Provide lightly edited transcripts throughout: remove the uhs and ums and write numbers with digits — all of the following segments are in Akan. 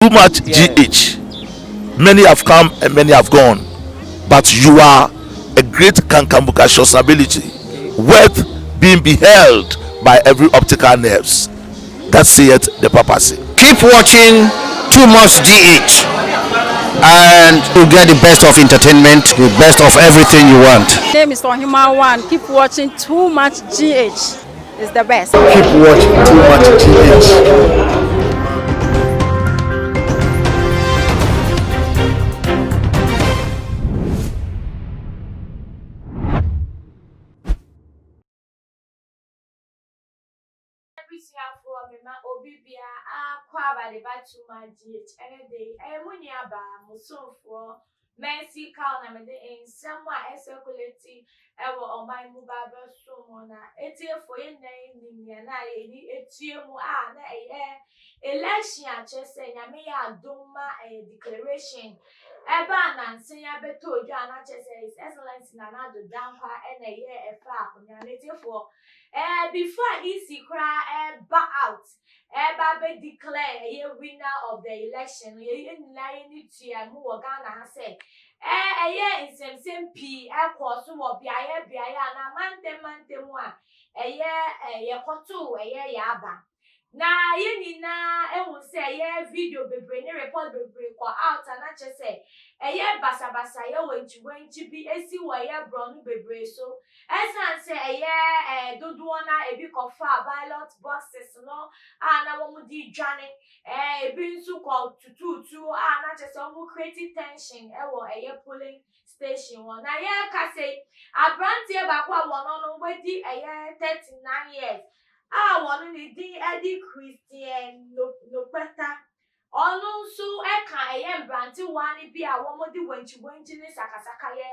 Too much GH. Many have come and many have gone, but you are a great cankambucacious ability, worth being beheld by every optical nerves. That saith the papacy. Keep watching Too Much GH and you get the best of entertainment, the best of everything you want. name is Ohima One. Keep watching Too Much GH. It's the best. Keep watching Too Much GH. Abusuafoɔ mema obi biara akɔ aba de ba Too Much GH ɛne de yi ɛyɛ mo nua baa mo somfoɔ Mercy Kaw na mede nsɛm a ɛsɛkulati ɛwɔ ɔman mu ba abɛso mo na etiefoɔ yɛn nyinaa nim nea na yɛni etua mu a na ɛyɛ election a kyerɛ sɛ Nyame yɛ adom ma ɛyɛ declaration ɛbaa nansa yi abɛtɔ dwa a na kyerɛ sɛ His Excellency Nana Addo Dankwa ɛna ɛyɛ ɛfa akonnwa no etiefoɔ ɛɛ before EC koraa ɛba out ɛba abɛ declare ɛyɛ winner of the election no yɛn nyinaa yɛn ni tua mu wɔ Ghana ha sɛ ɛɛ ɛyɛ nsɛmsɛm pii ɛkɔɔ so wɔ beaeɛ beaeɛ anaa mantam mantam a ɛyɛ ɛɛ yɛkɔtoo ɛyɛ yɛaba. Na yɛn nyinaa ehu sɛ ɛyɛ video bebree ne report bebree kɔ out a na kyerɛ sɛ ɛyɛ basabasa yɛ wankyiwankyi bi esi wɔ ɛyɛ borɔno bebree so ɛsan sɛ ɛyɛ ɛɛ dodoɔ na ebi kɔfa ballot boxes no a na wɔn de dwane ɛɛ ebi nso kɔ tutuutu a na kyerɛ sɛ wɔn create tension ɛwɔ ɛyɛ polling station hɔ. Na yɛreka sɛ aberanteɛ baako a wɔn no wadi ɛyɛ 39 years a wɔn ne din ɛde Christian Nopeta, ɔno nso ɛka ɛyɛ mmerantewa no bi a wɔde wankyiwankyi ne sakasakayɛ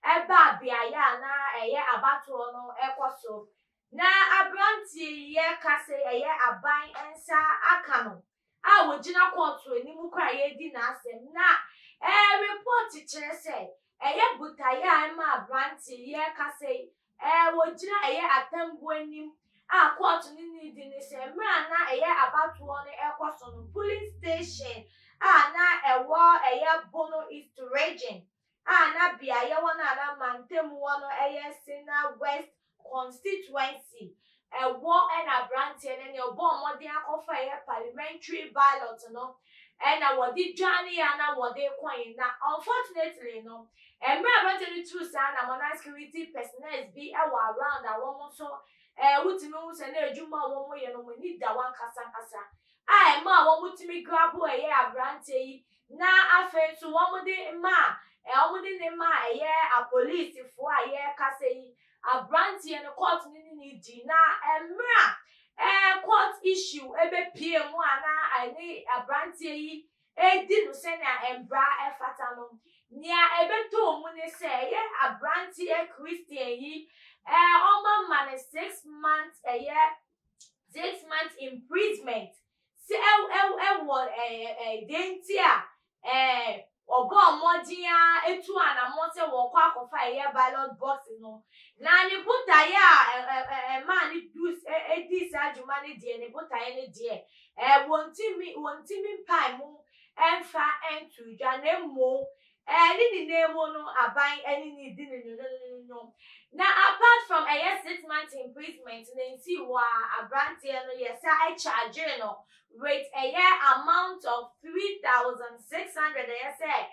ɛba beaeɛ a na ɛyɛ abatoɔ no ɛkɔ so. Na aberanteɛ yi yɛka sɛ ɛyɛ aban nsa aka no a wɔgyina kɔɔto anim kora yɛredi n'asɛm. Na ɛɛ report kyerɛ sɛ ɛyɛ botaeɛ a ɛma aberanteɛ yi yɛka sɛ ɛɛ wɔgyina ɛyɛ atambuo anim a kɔɔto no ne di ne sɛ mmerɛ a na ɛyɛ abatoɔ no ɛkɔ so no, polling station a na ɛwɔ ɛyɛ Bono East Region a na beaeɛ hɔ no a na mantam hɔ no ɛyɛ Sena West constituency ɛwɔ, ɛna aberanteɛ no nea ɔbɔ mmɔden akɔfa ɛyɛ parliamentary ballot no ɛna wɔde dwane a na wɔde kɔn. Na unfortunately no, mmerɛ aberanteɛ no tu saa na wɔn security personnel bi ɛwɔ around a wɔn nso wotumi hu sɛ na adwuma a wɔn yɛ no wɔn ani da wɔn ankasa ankasa a ɛma a wɔn tumi grab ɛyɛ aberanteɛ yi. Na afei nso wɔn de mmaa wɔn de ne mmaa ɛyɛ apolisifoɔ a yɛrekasa yi, aberanteɛ no court no ne ne di. Na mmerɛ a court issue ɛbɛpie mu a na ɛne aberanteɛ yi edi no sɛnea mbra ɛfata no, nea ɛbɛtɔ mu ne sɛ ɛyɛ aberanteɛ Christian yi ɔma ma ne 6 months, ɛyɛ 6 months imprisonment sɛ ɛw ɛw ɛwɔ ɛɛ ɛɛ deɛ a ɔbɔ mmɔden a etu anammɔ sɛ wɔkɔ akɔfa ɛyɛ ballot box no. Na ne botaeɛ a ɛ ɛ ɛ ɛmaa ne du ɛ edi saa adwuma ne deɛ, ne botaeɛ ne deɛ wɔn ti mi mpae mu ɛmfa ɛnto dwa. Na emo ne nyinaa mu no, aban ɛne ne di ne nwonwonwonwo. Na apart from ɛyɛ 6 months imprisonment na nsi wɔ a, aberanteɛ no yɛsa ɛkyagye no with ɛyɛ amount of 3,600 ɛyɛ sɛ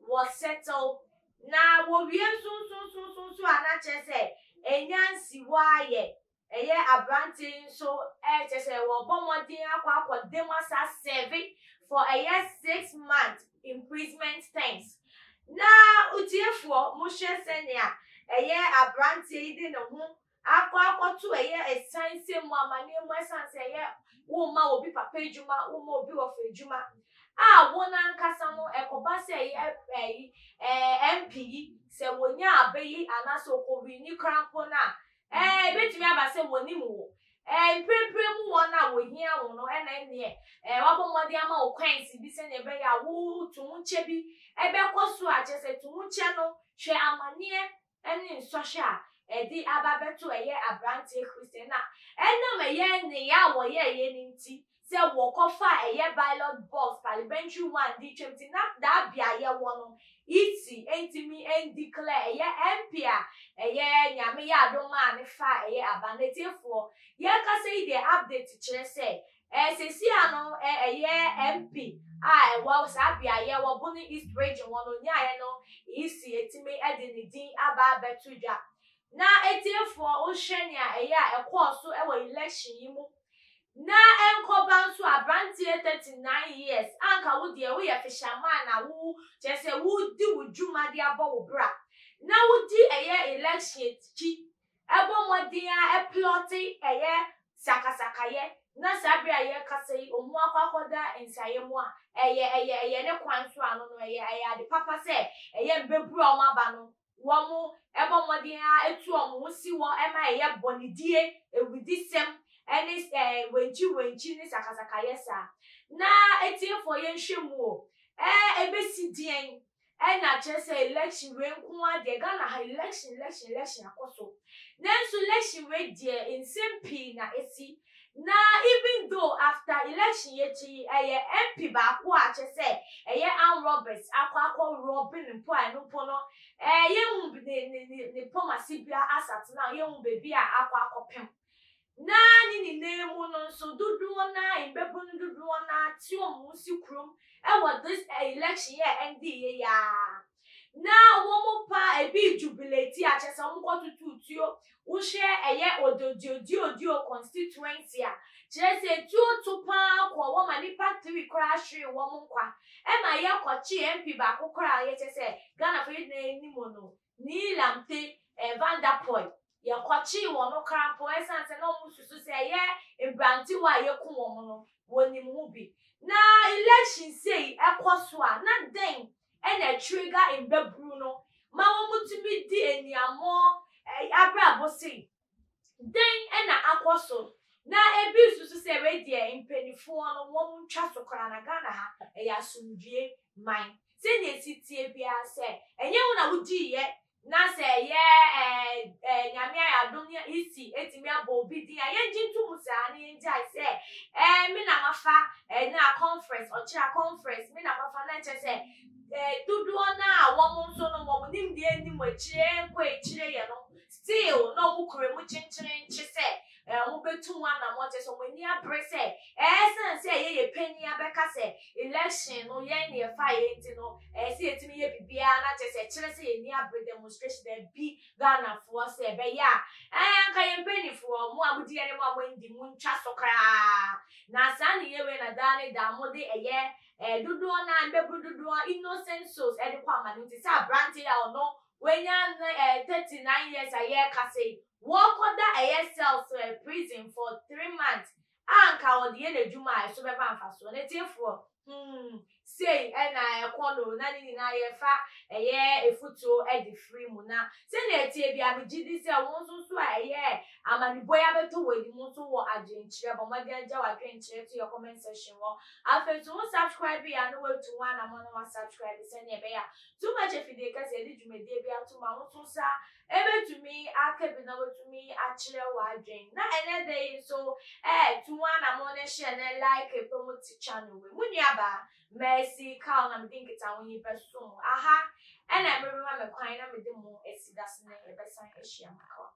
wɔ settle. Na wɔwie nso nso nso nso nso a na kyerɛ sɛ enya nsi hɔ ayɛ ɛyɛ aberanteɛ yi nso ɛkyerɛ sɛ wɔbɔ mmɔden akɔ akɔdem asa serve for ɛyɛ 6 months imprisonment terms. Na otiefoɔ, mohwɛ sɛnea ɛyɛ aberanteɛ yi de ne ho akɔ akɔto ɛyɛ ɛsan sɛ mu amanneɛ mu, ɛsan sɛ ɛyɛ woma obi papa adwuma, woma obi wɔfa adwuma a wɔn ankasa no ɛkɔba sɛ ɛyɛ ɛyi MP yi sɛ wonya aba yi anaasɛ okowini krampo no a, ebetumi aba sɛ wɔnim wo mprempren mu wɔn a wɔhia wo no, ɛna ɛneɛ wabɔ mmɔden ama wo coins bi sɛnea ɛbɛyɛ a wo tumukyɛ bi ɛbɛkɔ so a kyerɛ sɛ tumukyɛ no. Hwɛ amanneɛ ɛne nsɔhwɛ a ɛde aba bɛto ɛyɛ aberanteɛ Christian na ɛnam ɛyɛ nneyɛ a wɔyɛɛyɛ no nti. sɛ wɔkɔfaa ɛyɛ ballot box parliamentary one de twam nti na daa beaeɛ wɔ no EC ntumi ndeclare ɛyɛ MP a ɛyɛ Nyame yɛ adom maa ne faa ɛyɛ aba no. Atiefoɔ, yɛrekasa yi deɛ update kyerɛ sɛ ɛɛ seesei ano ɛ ɛyɛ MP a ɛwɔ saa beaeɛ wɔ Bono East Region hɔ no nyaeɛ no EC atumi de ne din aba abɛto dwa. Na atiefoɔ wohwɛ nea ɛyɛ a ɛkɔɔ so wɔ election yi mu Na ɛnkɔba nso abranteɛ 39 years anka wo deɛ woyɛ fisherman a wo kyerɛ sɛ wodi wo dwuma de abɔ wo bra na wodi ɛyɛ election akyi ɛbɔ mmɔden a ɛplɔte ɛyɛ sakasakayɛ na saa bere a yɛrekasa yi ɔmo akɔ akɔda nsaeɛ mu a ɛyɛ ɛyɛ ɛyɛ ne kwan so ano no ɛyɛ ɛyɛ ade papa sɛ ɛyɛ mbɛburu a ɔmo aba no Wɔbɔ mmɔden ara tu wɔn ho si hɔ ma ɛyɛ bɔnedie, awudisɛm ne wenkyiwenkyi ne sakasakayɛ saa. Na atiefoɔ yɛnhwɛ mu o, ɛɛ ɛbɛsi deɛn ɛna kyerɛ sɛ election wei nko ara deɛ Ghana ha election election election akɔ so. Nanso election wei deɛ nsɛm pii na ɛsi. Na even though after election yi akyi yi ɛyɛ MP baako a kyerɛ sɛ ɛyɛ armed robbers akɔ akɔ rob no mpo a ɛno mpo no ɛɛ yɛnhu ne ne ne ne pɔmase bia asatena a yɛnhu baabi a akɔ akɔpem. Na ne nyinaa mu no nso dodoɔ no ara mbabunu dodoɔ no ara te wɔn ho si kurom ɛwɔ this election yi a ɛndeeɛ yi ara. Na wɔn pa ebi jubilate a kyerɛ sɛ wɔn kɔ tutu tuo. Wohwɛ ɛyɛ Odododiodio constituency a, kyerɛ sɛ tuo to paa kɔ wɔn ma nipa three koraa hweree wɔn nkwa. Ɛma yɛ kɔ kye MP baako koraa yɛ kyerɛ sɛ Ghana fo yɛ nyinaa nim no, Nii Lamte eh, Vanderpuye. Yɛkɔkyee wɔn koraa mpo ɛsiane sɛ na wɔsusu sɛ ɛyɛ mmerantewa a yɛku wɔn no, wɔnim ho bi. Na election sei ɛkɔ so a, na dɛn na ɛtrigger mmabunu no ma wɔtumi di aniammɔ abrabɔ sei? Dɛn na akɔ so? Na ebi susu sɛ wei deɛ mpanimfoɔ no wɔn ntwa so koraa na Ghana ha ɛyɛ asomdwie man. Sɛnea esi teɛ biara sɛ ɛnyɛ wo na wodiiɛ na sɛ ɛyɛ ɛɛ Nyame ayɛ adom ne EC etumi abɔ obi din a yɛngye nto mu saa na yɛngyae sɛ ɛɛ me na mafa ɛɛ na conference ɔkyerɛ conference me na mafa na kyerɛ sɛ ɛɛ dodoɔ no a wɔn nso no wɔn nimdeɛ nnim akyire nkɔ akyire yɛ no still na wɔn kura mu kyenkyerenkye sɛ ɛɛ wɔbɛtu ho anammɔn kyerɛ sɛ wɔn ani abere sɛ ɛsiane sɛ ɛyɛ yɛ panyin abɛka sɛ election no yɛn na yɛfa yɛn nti no ɛyɛ sɛ yɛtumi yɛ biribiara na kyerɛ sɛ ɛkyerɛ sɛ yɛn ani abere demonstration daabi Ghanafoɔ sɛ ɛbɛyɛ a ɛɛ anka yɛn mpanimfoɔ mo a modi yɛn ne mo a moandi mo ntwa so koraa na saa ne yɛ wei na daa ne daa mo de ɛyɛ ɛɛ dodoɔ no a mbɛburu dodoɔ innocent souls ɛde kɔ amane nti sɛ aberante a ɔno wanya ɛɛ 39 years a yɛrekasa yi Wɔkɔda ɛyɛ cells ɛ prison for 3 months a anka ɔde yɛ n'adwuma a ɛso bɛba mfasoɔ. N'atiefoɔ, hmm, sei ɛna ɛkɔ no na ne nyinaa yɛfa ɛyɛ efutuo ɛde firi mu. Na sɛnea ɛteɛ biara megye di sɛ wo nso so a ɛyɛ amanebɔ yi abɛtɔ wɔ anim nso wɔ adwenkyerɛ. Bɔ mmɔden agya w'adwenkyerɛ to yɛ comment section hɔ. Afei nso wo subscribe yɛ a na woatu ho anammɔn na wasubscribe sɛnea ɛbɛyɛ a Too Much Afidie Kɛseɛ yɛde dwumadie bi ato mu a wo nso nsa Ebetumi aka bi na watumi akyerɛ w'adwen. Na ɛnɛ da yi nso eh, tu ho anamon na hyɛ na like promote channel wei. Mo nuabaa Mercy Carl na mede nkitaho yi bɛso mo. Aha ɛna mmere bɛma me kwan na mede mo asi da so na yɛbɛsan ahyia makawa.